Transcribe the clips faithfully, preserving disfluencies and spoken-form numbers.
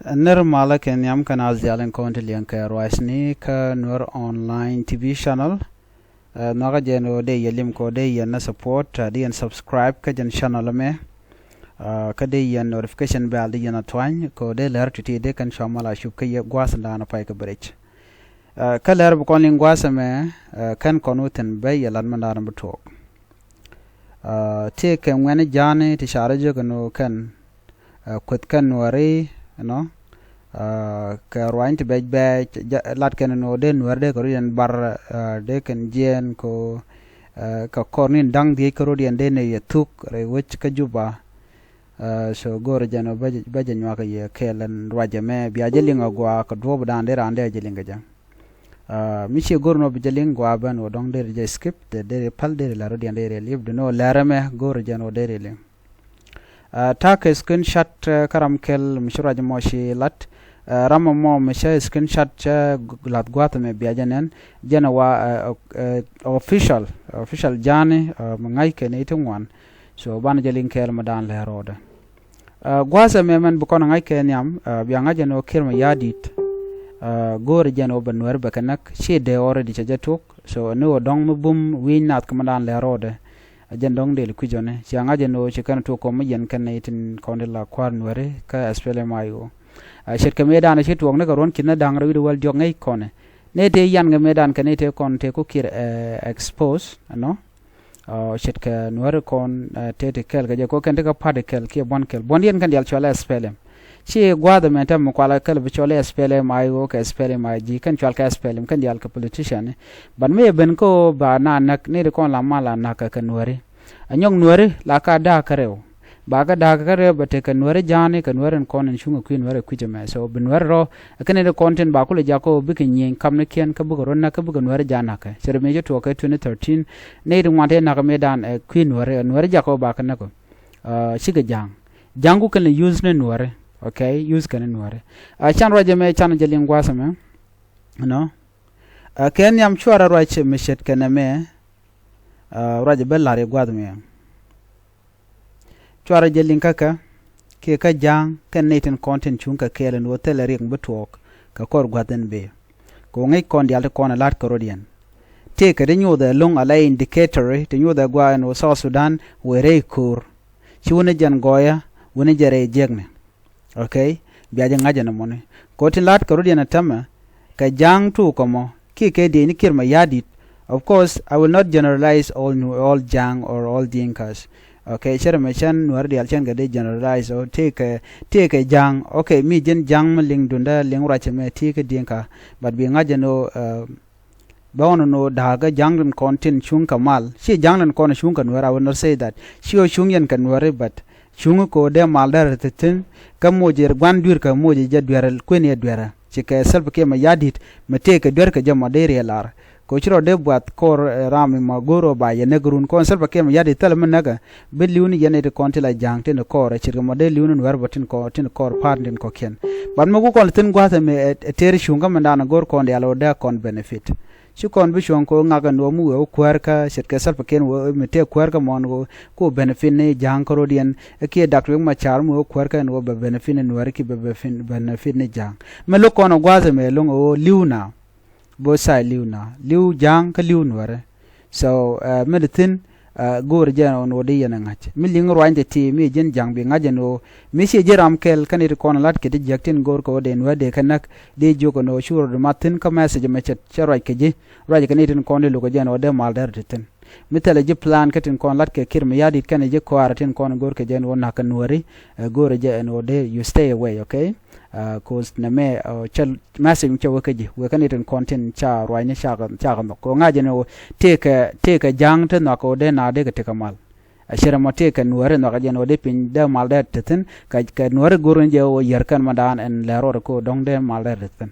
Nir malä kɛ nhiam kä naath diaal in kɔn ti liɛŋ kɛ ruacni kä Nuer Online T V channel. Ɛ, nhɔakä jɛn ɣöö dee yɛ lim kɛ ɣöö dee yɛn nä support, ɛ, dee yɛn subscribe kä jɛn channel ɛmɛ. Ɛ, kä dee yɛn notification bell dee yɛn a tuany kɛ ɣöö dee lär ti̱ti̱ dee kɛn cua mal a cup kä yɛ gua̱a̱th in da̱a̱n a pay kä bridge. Ɛ, kä lär bi kɔn liŋ gua̱a̱th ɛmɛ, ɛ, kɛn kɔn wä thi̱n bä yɛ lat mɛn da̱a̱n bi tuɔɔk. Ɛ, tëëkɛ ŋuɛ̈ni ja̱a̱ni ti ca rɔ jiök ɛn ɣöö kɛn, ɛ, kueth kɛn Nuääri, you know, ɛ, kɛ ruany ti bɛc bɛc, ja-, lat kɛn ɛn ɣöö dee Nuääri dee kɛ rɔ̱diɛn bar, ɛ, dee kɛn jiɛɛn kɛ ɣöö, ɛ, kɛ kɔr ni da̱ŋ dhiec kä rɔ̱diɛn dee nɛy yɛ thuk rɛy wec kä Juba. Ɛ, so go̱o̱rä jɛn ɣöö bä jɛ, bä jɛ nyuak kɛ yɛ kɛɛl ɛn ruac ɛmɛ bia jɛ liŋ a gɔaa kɛ duɔ̱ɔ̱p dan dee raan dee a jɛ liŋ kɛ jɛ. Ɛ, mi ciɛ go̱r ni ɣöö bi jɛ liŋ gɔaa ben ɣöö dɔ̱ŋ deri jɛ skip, dee deri päl deri la rɔ̱diɛn deri liep, duni ɣöö lɛr ɛmɛ go̱r jɛn ɣöö deri liŋ. Ɛ, ta̱a̱ kɛ screenshot, ɛ, kä ram kɛl mi ci ruac mɔ ci lat. Ɛ, ram mɔ mi cä screenshot cä lath gua̱a̱th ɛmɛ bia jɛ nɛn, jɛn ɛ wa, ɛ, ɛ, official, official ja̱a̱ni, ɛ, mi ŋa̱ckɛ ni ti ŋuan. So banɛ jɛ liŋ kɛɛl mi daan lɛr rɔɔdɛ. Ɛ, gua̱a̱th ɛmɛ mɛn bi kɔn ɛ ŋa̱ckɛ nhiam, ɛ, bia ŋa̱c ɛn ɣöö Kiir Mayardit, ɛ, go̱o̱rɛ jɛn ɣöö bɛ Nuääri bɛ kɛ näk, ci dee already cɛ jɛ tok. So ni ɣöö dɔ̱ŋ mi bum wi̱i̱ny nath kɛ mi daan lɛr rɔɔdɛ. Ɛ jɛn dɔ̱ŋ dee li kui̱c ɔni. Cia ŋa̱c ɛn ɣöö ci kɛn tuɔɔk kɔm mi yɛn kɛn nɛy tin kɔn ti la kua̱r Nuääri kä S P L M I O. Ɛ, ce̱tkɛ mëëdan ci tuɔɔk ni kɛ ruɔ̱n ki̱n ni da̱ŋ rɛw wi̱cdɛ wäl diɔ̱k ŋäc kɔn. Nɛy tëë yan kɛ mëëdan kɛ nɛy tëë kɔn tëë ku Kiir, ɛ, expose, ɛnɔ. Ɛ, ce̱tkɛ Nuääri kɔn, ɛ, tëë ti kɛɛl kɛ jɛ kɛ ɣöö kɛn ti kɛ party kɛɛl kiɛ buɔ̱n kɛɛl. Buɔ̱n yɛn kɛn diaal cɔal ɛ S P L M. Ci gua̱a̱th ɛmɛ täämɛ kualɛ kɛl bi cɔal ɛ S P L M I O kɛ S P L M I G, kɛn cɔal kɛ S P L M, kɛn diaal kɛ politician. But mi ɛ ben kä ɣöö ba na näk, ni di kɔn la mal a näk kɛ kɛ Nuääri. Ɛ nyɔk Nuääri la ka da̱a̱k kä rɛw. Ba kä da̱a̱k kä rɛw bɛ tekɛ Nuääri ja̱a̱ni kɛ Nuääri in kɔn in cuŋ ɛ kui̱ Nuääri ɛ kui̱c ɛmɛ. So bi Nuääri rɔ, ɛ kɛn ni di kɔn tin ba kulɛ jak kä ɣöö bikɛ nyieny kamnikiɛn kä bikɛ rɔ näk kä bikɛ Nuääri ja̱a̱n näk kɛ. Cɛ ri mëë ci tuɔɔk kɛ twenty thirteen, ni di ŋuan tëë näk ɛ mëëdan ɛ kui̱ Nuääri, ɛ Nuääri jak kä ɣöö ba kɛ näk ɔ. Ɛ, cikɛ ja̱a̱ŋ. Ja̱a̱ŋ ku kɛn lɛ use ni Nuääri. Okay, use kɛn ni Nuääri. Ɛ, can ruac ɛmɛ can jɛ liŋ gua̱a̱th ɛmɛ. Ɛnɔ. Ɛ, kɛ nhiam cuarɛ ruac mi ce̱tkɛ nɛmɛ. Ɛ, ruac bä la̱r i̱ gua̱a̱th ɛmɛ. Cuarɛ jɛ liŋ kä kä kiɛ kä ja̱a̱ŋ kɛn nɛy tin kɔn tin cuŋ kɛ kɛɛl ɛn ɣöö thilɛ riɛk mi bi tuɔɔk kɛ kɔr gua̱th in bëë. Kɛ ɣöö ŋäc kɔn diaal ti kɔn ɛ la̱t kɛ rɔ̱diɛn. Tëëkɛ ti nyothɛ lo̱ŋ a la indicator ti nyothɛ gua̱a̱ ɛn ɣöö South Sudan wëë rɛy ko̱o̱r. Ci wuni jɛn gɔɔyä, wuni jɛ rɛy jiäkni. Okay? Bia jɛ ŋa̱c ɛn ɛmɔni. Kɛ ɣöö tin la̱t kɛ rɔ̱diɛn ɛ täämɛ, kɛ ja̱a̱ŋ tuukɛ mɔ, kiɛ kɛ diey ni Kiir Mayardit. Of course, I will not generalize all Nu-, all Ja̱a̱ŋ or all Dinkas. Okay, cɛ rɛ mɛ cɛn Nuäär diaal cɛn kɛ dee generalize, ɔ, tëëkɛ, tëëkɛ ja̱a̱ŋ. Okay, mi ji̱n ja̱a̱ŋ mi liŋ duundä liŋ ruacɛ mɛ tëëkɛ Dinka. But bi ŋa̱c ɛn ɣöö, ɛ, bä ɣɔn ɛn ɣöö da̱a̱kä ja̱a̱ŋ tin kɔn tin cuŋ kɛ mal. Ci ja̱a̱ŋ tin kɔn cuŋ kɛ Nuäär, I will not say that. Ci ɣöö cuŋ yɛn kɛ Nuääri, but cuŋ kɛ ɣöö dee mal dee rɛ thi̱thi̱n. Kä moc yɛ gua̱n dui̱r kɛ moc yɛ jɛ dueerä kuën yɛ dueerä. Ci kɛ Salva Kiir Mayardit mi tëëkɛ dueerkɛ jɛ mɔ dee riɛ lar. Kɛ ɣöö ci rɔ dee buath kɔr, ɛ, ram mi ma go̱o̱r ɔ ba yɛ näk run kɔn Salva Kiir Mayardit thilɛ mi näkä. Bi li̱w ni yɛn iti kɔn ti la ja̱a̱ŋ tin kɔr ɛ ce̱tkɛ mɔ dee li̱w ni Nuäär bä tin kɔr, tin kɔr pa̱a̱t tin kɔ̱kiɛn. But mi ku kɔn thi̱n gua̱a̱th ɛmɛ ɛ, ɛ tëër cuŋ kä mindan ɛ go̱o̱r kɔn diaal ɣöö dee kɔn benefit. Ci kɔn bi cuɔ̱ŋ kɛ ɣöö ŋak ɛn ɣöö mi wëë wä kuäär kä ce̱tkɛ Salva Kiir wëë mi tëë kuäär kä mɔn ɣöö ku benefit ni ja̱a̱ŋ kä rɔ̱diɛn. Ɛ kiɛ Dak Riek Machar mi wëë wä kuäär kä ɛn ɣöö bɛ benefit ni Nuäär ki bɛ, bɛ benefit ni ja̱a̱ŋ. Mi lo̱k kɔn ɛ gua̱a̱th ɛmɛ lo̱ŋ ɣöö li̱w na. Both side li̱w na, li̱w ja̱a̱ŋ kä li̱w Nuäärɛ. So, ɛ, mi di thi̱n, ɛ, go̱o̱rɛ jɛ ɛn ɣöö di yɛn ɛ ŋa̱c. Mi liŋ ruany ti ti mi ji̱n ja̱a̱ŋ bi ŋa̱c ɛn ɣöö mi ciɛ ji̱ ram kɛl kä ni ti kɔn lat kɛ ti jiäk tin go̱o̱r kɛ ɣöö dee Nuäär dee kɛ näk, dee jiök ɛn ɣöö cu rɔ di mat thi̱n kä message mɛ cɛ, cɛ ruac kɛ ji̱, ruac kɛ ni tin kɔn di lo̱k kɛ jɛ ɛn ɣöö dee mal dɛr ti thi̱n. Mi thilɛ ji̱ plan kä tin kɔn lat kɛ Kiir Mayardit kɛnɛ ji̱ kɔaarɛ tin kɔn go̱o̱r kɛ jɛ ɛn ɣöö na̱k kɛ Nuääri, ɛ, go̱o̱rɛ jɛ ɛn ɣöö dee you stay away, okay? Ɛ, 'cause nɛmɛ, ɛ, cä message mi cä wek kä ji̱, wek kä ni tin kɔn tin ca ruacni ca kɛ, ca kɛ nhɔk. Kɛ ŋa̱c jɛ ni ɣöö tëëkɛ, tëëkɛ ja̱a̱ŋ ti nhɔak kɛ ɣöö dee na dee kɛ tekɛ mal. Ɛ, cɛ rɛ mɔ tëëkɛ Nuääri nhɔak jɛ ni ɣöö dee piny dee mal dee te thi̱n, kɛ, kɛ Nuääri go̱r ni jɛ ɣöö yär kɛn mɔ daan ɛn lɛr rɔɔdɛ kɛ ɣöö dɔ̱ŋ dee mal dee te thi̱n.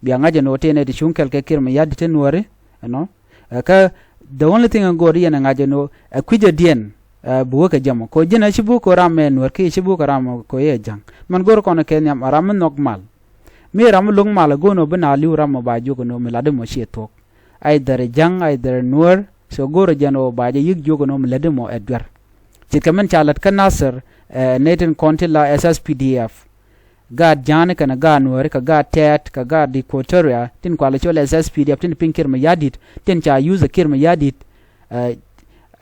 Bia ŋa̱c jɛ ni ɣöö tëë nɛy ti cuŋ kɛl kɛ Kiir Mayardit ti Nuääri, you know. Ɛ, kä the only thing in go̱o̱r yɛn ɛ ŋa̱c jɛ ni ɣöö ɛ kui̱c ɛ diɛn, ɛ, bi wä kɛ jɛ mɔ. Kɛ ɣöö ji̱n ɛ ci buk kɛ ram mɛ Nuäär kiɛ ci buk kɛ ram mɛ kɛ ɣöö yɛ ja̱ŋ. Mɛn go̱o̱r kɔn kɛ nhiam ɛ ram mi nhɔk mal. Mi ram mi lo̱ŋ mal ɛ go̱o̱r ni ɣöö bi na li̱w ram mɔ ba jiök ni ɣöö mi latdä mɔ ciɛ thuɔ̱k. Either ja̱ŋ, either Nuäär. So go̱o̱rɛ jɛn ɣöö ba jɛ yi̱k jiök ni ɣöö mi latdä mɔ ɛ duer. Ce̱tkɛ min ca lät kä Nasir, ɛ, nɛy tin kɔn ti la S S P D F. Gaat Ja̱a̱ni kɛnɛ gaat Nuääri kɛ gaat Tɛ̈t kɛ gaat Equatoria tin kualɛ cɔl S S P D F tin piny Kiir Mayardit tin ca use Kiir Mayardit. Ɛ,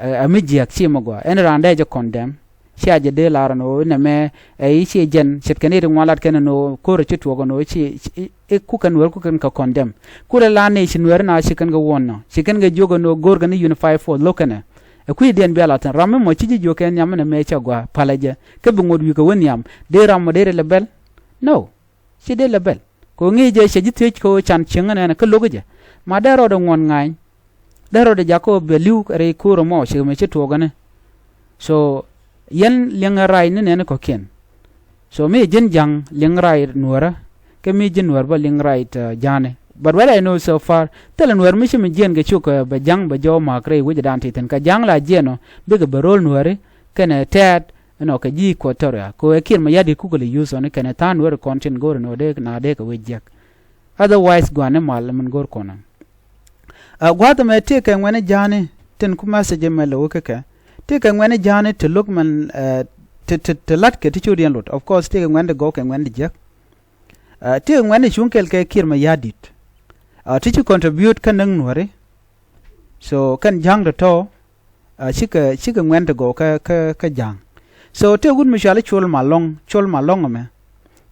ɛ, ɛ mi jiäk ci mi gɔaa ɛn raan dee jɛ condemn. Cia jɛ dee lar ɛn ɣöö inɛ mɛ ɛ i̱ ci jɛn ce̱tkɛ ni ri ŋuan lat kɛn ɛn ɣöö ko̱r ɛ ci tuɔɔk ɛn ɣöö ci, ci, i̱, i̱ kukɛ Nuääri kukɛ kɛ condemn. Kulɛ la ni ci Nuääri na ci kɛn kɛ wuɔ̱n nɔ ci kɛn kɛ jiök ɛn ɣöö go̱o̱r kɛn i̱ unified force lo̱k kɛnɛ. Ɛ kui̱ diɛn bia la thi̱n ram mi mɔ ci ji̱ jiök kɛ nhiam inɛ mɛ cɛ gɔaa palɛ jɛ kä bi ŋot wi̱i̱ kɛ wä nhiam dee ram mɔ dee ri lɛ bɛl. No. Ci dee lɛ bɛl kɛ ɣöö ŋi̱i̱c jɛ cɛ ji̱ thiec kɛ ɣöö can cieŋ ɛnɛnɛ kä lo̱k jɛ. Ma dee rɔɔdɛ ŋuɔ̱n ŋa̱a̱ny. Dee rɔɔdɛ jakä ɣöö bɛ li̱w rɛy ko̱o̱r ɛmɔ cɛ mɛ ci tuɔɔk ɛni. So yɛn liɛŋɛ rac ni nɛni kɔ̱kiɛn. So mi ji̱n ja̱ŋ liɛŋ rac Nuäärä kä mi ji̱n Nuäär bä liɛŋ rac, uh, Ja̱a̱ni. But what I know so far thilɛ Nuäär mi ci mi jiɛn kɛ cuk, uh, bɛ ja̱ŋ bɛ jɔw ma̱a̱k rɛy wecdan ti thi̱n kɛ ja̱ŋ la jiɛn ɔ bikɛ bɛ ro̱l Nuääri kɛnɛ Tɛ̈t ɛnɔ kɛ ji̱ Equatoria kɛ ɣöö ɛ Kiir Mayardit kukɛ lɛ use ɔni kɛnɛ tha̱a̱ŋ Nuääri kɔn tin go̱o̱r ɛn ɣöö dee na dee kɛ wec jiäk. Otherwise gua̱a̱ni mal min go̱o̱r kɔn ɛ. Ɛ gua̱a̱th ɛmɛ tëëkɛ ŋuɛ̈ni Ja̱a̱ni tin ku message ɛmɛ lɛ wä kä kɛ. Tëëkɛ ŋuɛ̈ni Ja̱a̱ni ti lo̱k mɛn, ɛ, ti, ti, ti la̱tkɛ ti cot yɛn lot. Of course tëëkɛ ŋuɛ̈ni ti gɔw kɛ ŋuɛ̈ni ti jiäk. Ɛ tëëkɛ ŋuɛ̈ni cuŋ kɛl kɛ Kiir Mayardit. Ɛ ti ci contribute kä näk Nuääri. So kɛn ja̱a̱ŋ tɔ̱tɔ̱, ɛ, cikɛ, cikɛ ŋuɛ̈n ti gɔw kä, kä, kä ja̱a̱ŋ. So tëë wut mi cɔal i̱ Col Malɔŋ, Col Malɔŋ ɛmɛ.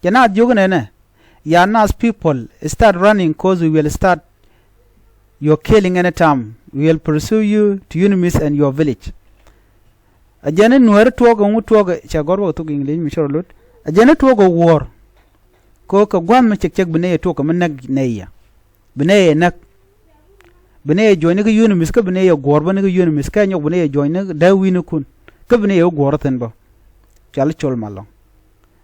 Jɛ naath jiök inɛnɛ, ya naath people, start running 'cause we will start your killing anytime. We will pursue you to UNMISS and your village. Ɛ jɛn i̱ Nuääri tuɔɔk ɛŋu tuɔɔk ɛ, cɛ gɔ̱r wä kɛ thok English mi cɔr ɛ lot. Ɛ jɛn i̱ tuɔɔk ɛ wuɔ̱ɔ̱r. Kɛ ɣöö kɛ gua̱a̱th mi cɛk cɛk bi nɛy ɛ tuɔɔk kɛ mi näk nɛy yɛ. Bi nɛy ɛ näk. Bi nɛy ɛ juɔ̱ny ni kä UNMISS kä bi nɛy ɛ guɔ̱ɔ̱r bä ni kä UNMISS kä ɛ nyɔk bi nɛy ɛ juɔ̱ny ni dee wi̱i̱nikun. Kä bi nɛy ɛ wä guɔ̱ɔ̱r thi̱n bä. Cɔal i̱ Col Malɔŋ.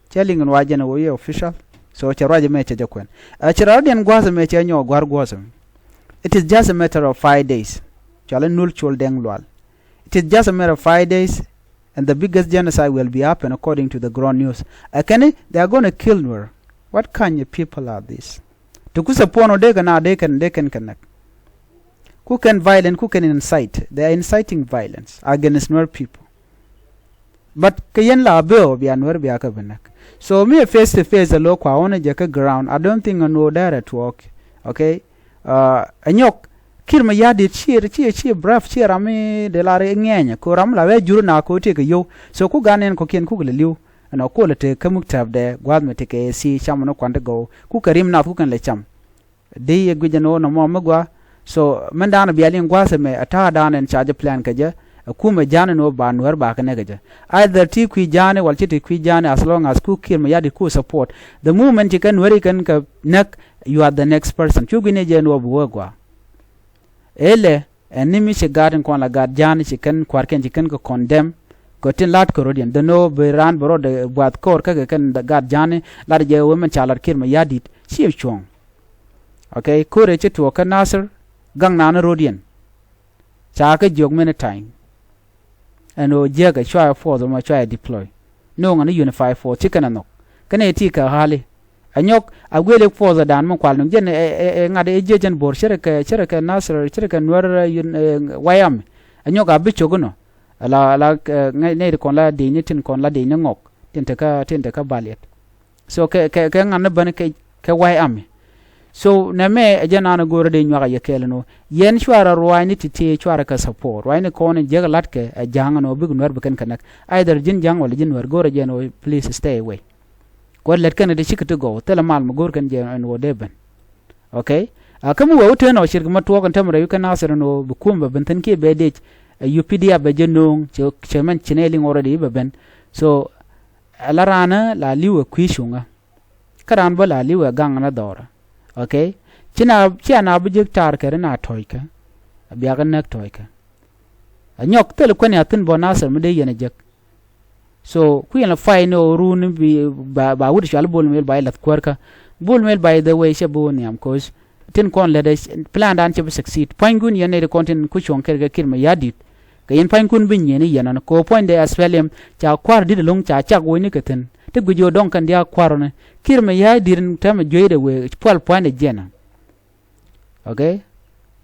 Cɛ liŋ in wa jɛn ɛ wä yɛ official. So cɛ ruac ɛmɛ cɛ jɛ kuɛn. Ɛ ci rɔ̱diɛn gua̱a̱th ɛmɛ cɛ nyɔk gua̱a̱r gua̱a̱th ɛmɛ. It is just a matter of five days. Cɔal i̱ Nul Col Dɛŋ Lual. It is just a matter of five days and the biggest genocide will be happen according to the ground news. Ɛ kɛn i̱ they are gonna kill Nuer. What kind of people are this? Ti ku support nɔ dee kɛ na dee kɛn dee kɛn kɛ näk. Ku kɛn violent ku kɛn incite. They are inciting violence against Nuer people. But kɛ yɛn la beo bia Nuer bia kɛ bi näk. So mi ɛ face to face ɛ lo̱ kua wun ɛ jɛ kä ground. I don't think ɛ nuɔ dɛrɛ tuɔɔk. Okay. Ɛ nyɔk Kiir Mayardit ciɛ ciɛ ciɛ brave ciɛ ram mi dee lar iŋɛɛnyɛ ko ram la wee jur na ko tëë kɛ yio̱w. So ku gan ɛn kɔ̱kiɛn kuk lɛ li̱w ɛnɔ kuɔlɛ tëë kä muk tɛpdɛ gua̱a̱th mi tëë kɛ ɛ si cam ɛnɔ kuan ti gɔw kuk kɛ rim nath kuk kɛn lɛ cam. Dee yɛ guic ɛn ɣöö nɔmɔ mi gua. So mɛn daanɔ bia liŋ gua̱a̱th ɛmɛ ɛ ta̱a̱ daanɔ ɛn ca jɛ plan kɛ jɛ. Ɛ kumɛ ja̱a̱n ɛn ɣöö ba Nuäär ba kɛ nɛk kɛ jɛ. Either ti kui̱ ja̱a̱n ɛ wal ci ti kui̱ ja̱a̱n ɛ as long as ku Kiir Mayardit ku support. The moment ci kɛn Nuääri kɛn kɛ näk, you are the next person. Cu gui̱n ɛ jɛ ɛn ɣöö bi wä gua. Ëlɛ ɛn ni mi ci gaat in kɔn la gaat ja̱a̱n ci kɛn kua̱rkɛn ci kɛn kɛ condemn. Kɛ tin la̱t kɛ rɔ̱diɛn dhän ɣöö bi raan bi rɔɔdɛ buath kɔɔr kä kɛ kɛn gaat ja̱a̱n lat jɛ ɣöö mɛn ca lat Kiir Mayardit ci cuɔ̱ŋ. Okay, ko̱rɛ ci tuɔɔk kä Nasir gaŋ naan rɔ̱diɛn. Ca kɛ jiök many time. Ɛn ɣöö jiäkɛ cua yɛ force ɛmɔ cua yɛ deploy. No̱o̱ŋ ɛn unified force ci kɛn ɛ nhɔk. Kɛn ɛ ti kɛ ɣa̱li. Ɛ nyɔk a guëël i̱ force ɛ da̱a̱n mi kual nuŋ jɛn ɛ, ɛ, ɛ ŋa̱t ɛ jiɛ jɛn bo̱r cärɛ kɛ, cärɛ kɛ Nasir, cärɛ kɛ Nuäär, ɛ, ɛ, White Army. Ɛ nyɔk a bi cök inɔ. Ala, ala, ɛ, ŋäc, nɛy ti kɔn la diecni tin kɔn la diecni ŋɔk. Tin te kä, tin te kä Baliet. So kɛ, kɛ, kɛ ŋa̱n ni bäni kɛ, kɛ White Army. So nɛmɛ ɛ jɛn an ɛ go̱o̱rä dee nyuak a yɛ kɛɛl ɛn ɣöö yɛn cuarɛ ruaacni ti tëë cuarɛ kɛ support. Ruaacni kɔn in jiäk ɛ la̱tkɛ ɛ ja̱a̱ŋ ɛn ɣöö bik Nuäär bi kɛn kɛ näk. Either ji̱n ja̱a̱ŋ wala ji̱n Nuäär go̱o̱rɛ jɛ ɛn ɣöö please stay away. Kuɔt lät kɛn ti cikɛ ti gɔw thilɛ mal mi go̱o̱r kɛn jɛ ɛn ɣöö dee ben. Okay. A kä mi wee wä tëë nɔ cirkɛ ma tuɔɔk ɛn tämɛ rɛy wi̱c kä Nasir ɛn ɣöö bi kum bɛ ben thi̱n kiɛ bɛ dec. Ɛ U P D F bɛ jɛ no̱o̱ŋ cɛ, cɛ mɛn ci nɛy liŋ already i̱ bɛ ben. So ɛ la raan ɛ la li̱w ɛ kui̱ cuŋä. Kä raan bä la li̱w ɛ gaŋ ni dhɔrä. Okay. Ci na, ci a na bi jiäk taar kɛ ri na tɔ̱ɔ̱ckä. A biakä näk tɔ̱ɔ̱ckä. A nyɔk thil kuɛn ya thi̱n bä Nasir mi dee yɛn a jek. So kui̱n la fay ni ɣöö run bi ba, ba wut cual Bol Mel ba i̱ lath kuäärkä. Bol Mel, by the way, cɛ bi wä nhiam, 'cause tin kɔn lätdɛ plan dan cɛ bi succeed. Pua̱nykun yɛn nɛy ti kɔn tin ku cuɔ̱ŋ kɛɛl kɛ Kiir Mayardit. Kɛ yɛn pua̱nykun bi nyieen i̱ yɛn ɔn kɛ ɣöö puɔ̱nydɛ S P L M ca kua̱r di̱t ɛlɔ̱ŋ ca cak wecni kɛ thi̱n. Ti guic ɣöö dɔ̱ŋ kɛn diaal kua̱r ɔni. Kiir Mayardit in täämɛ jueyde wëë pual pua̱nydɛ jiɛn ɔn. Okay.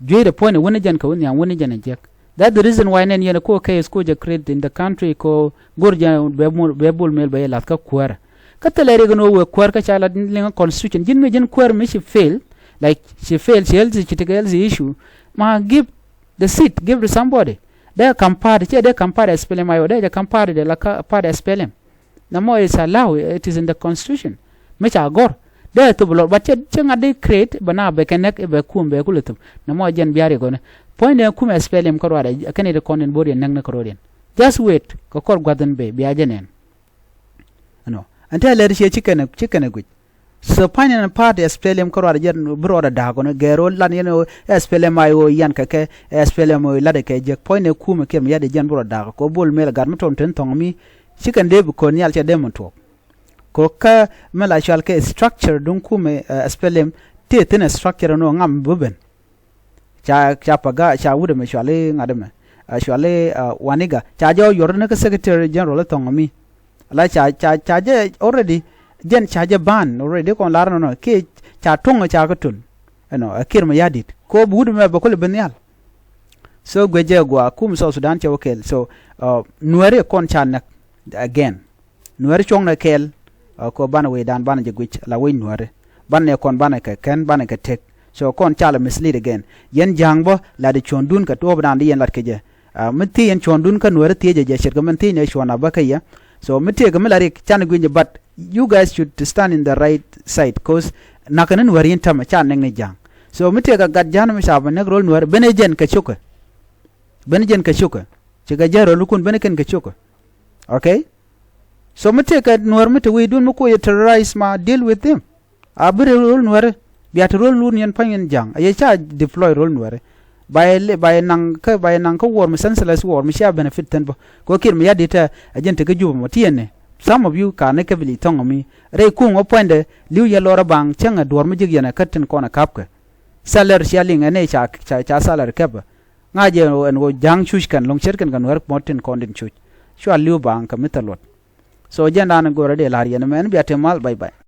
Jueyde puɔ̱ny ɛ wun ni jɛn kɛ wun nhiam wun ni jɛn ɛ jiäk. That's the reason why nɛn yɛn ɛ ko̱ case ko̱ jɛ create in the country ko̱ go̱r jɛ bɛ Bol Mel bɛ yɛ la̱th kä kuäärä. Kä thilɛ riɛk ni wee kuäär kä ca la liŋ constitution. Ji̱n mi ji̱n kuäär mi ci fail, like, ci fail, ci health, ci tekɛ health issue. Ma give the seat, give to somebody. Dee kam party, ciɛ dee kam party S P L M I O, dee jɛ kam party de la ka party S P L M. Nɛ mɔ is allow, it is in the constitution. Mi ca gɔr dee thop lɔr, but cɛ, cɛ ŋa̱t di create bɛ na bɛ kɛ näk, bɛ kum bɛ kulɛ thop. Nɛ mɔ jɛn bia riɛk gɔni. Puɔ̱ny dee kum S P L M kä ruaadɛ kɛn it kɔn in bo̱r yɛn näk ni kɛ ro̱d yɛn. Just wait kɛ kɔr gua̱th in bee bia jɛ nɛn. Ɛnɔ ɛn tɛ lɛr ciɛ ci kɛn, ci kɛn ɛ guic. So puɔ̱ny ɛn party S P L M kä ruaadɛ jɛn bi rɔɔdɛ da̱a̱k kɔni gɛɛr ɣöö lan yɛn ɣöö S P L M I O yan kɛ kɛ S P L M O lat kɛ jek puɔ̱ny ɛ kumɛ Kiir Mayardit jɛn bi rɔɔdɛ da̱a̱k kɛ ɣöö Bol Mel ɛ gat mi tɔn ten thɔŋ mi ci kɛn dee bi kɔn nhial cɛ dee mi tuɔɔk. Kɛ ɣöö kä mi la cual kɛ structure duŋ kumɛ, eh, S P L M ti thi̱n structure ni ɣöö ŋam bi ben. Ca, ca Paga, ca wut ɛmɛ cuali ŋa̱t ɛmɛ, a cuali, a, Waniga, ca jɛ ɔ yuɔr ni kä Secretary General thɔŋ mi. La ca, ca, ca jɛ already, jɛn ca jɛ ban already kɔn lar nɔnɔ kiɛ ca tuŋ ca kä tun. Ɛnɔ ɛ Kiir Mayardit ko bi wut ɛmɛ bɛ kul bi nhial. So guecɛ gua kum South Sudan cɛ wä kɛl. So, uh, Nuɛri kɔn ca näk again. Nuɛri cuɔ̱ŋnɛ kɛɛl, uh, kɔ banɛ wecdan banɛ jɛ guic la wec Nuɛri. Banɛ kɔn banɛ kɛ kɛn banɛ kɛ tek. So kɔn ca la mislead again. Yɛn ja̱a̱ŋ bä la di cuɔ̱ndun kɛ tuɔɔpdan di yɛn lat kɛ jɛ. Uh, mi thiec yɛn cuɔ̱ndun kä Nuɛri thiecɛ jɛ ce̱tkɛ min thiec nɛ cuɔ̱n a bä kä yɛ. So mi tëëkɛ mi la rik canɛ guic jɛ, but you guys should stand in the right side, 'cause nakä ni Nuɛri in tämɛ ca nɛk ni ja̱a̱ŋ. So mi tëëkɛ gat ja̱a̱n mi ca bä nɛk ro̱l Nuɛri ben ɛ jɛn kɛ cukɛ. Ben ɛ jɛn kɛ cukɛ. Cikɛ jɛ ro̱l kun ben ɛ kɛn kɛ cukɛ. Okay? So mi tëëkɛ Nuɛr mi te wi̱i̱dun mi kuɔ yɛ terrorize ma deal with them. A bi rɛ ro̱l Nuɛri bia te ro̱l lun yɛn pa̱ny yɛn ja̱a̱ŋ a yɛ ca deploy ro̱l Nuɛri. Ba yɛ, ba yɛ naŋ kä, ba yɛ naŋ kä war mi senseless war mi cia benefit thin bä. Kɛ ɣöö Kiir Mayardit ɛ jɛn te kä Juba mɔ ti yɛn ni. Some of you ka ni kɛ bi li thɔŋ mi rɛy kuŋ wä puɔ̱nydɛ li̱w yɛ lɔr a baŋ cäŋ ɛ duɔ̱r mi ji̱k yɛn ɛ kä tin kɔn ɛ ka̱pkɛ. Salary cia liŋ ɛ nɛy ca, ca, ca salary kɛpɛ. Ŋa̱c ɛ ɛn ɣöö ja̱a̱ŋ cuc kɛn lo̱ŋ ce̱tkɛn kɛ Nuɛr mɔ tin kɔn tin cuc. Cua li̱w baŋ kɛ mi thil luɔt. So jɛn dan go̱rɛ dee la̱r yɛn mɛn bia te mal, bye bye.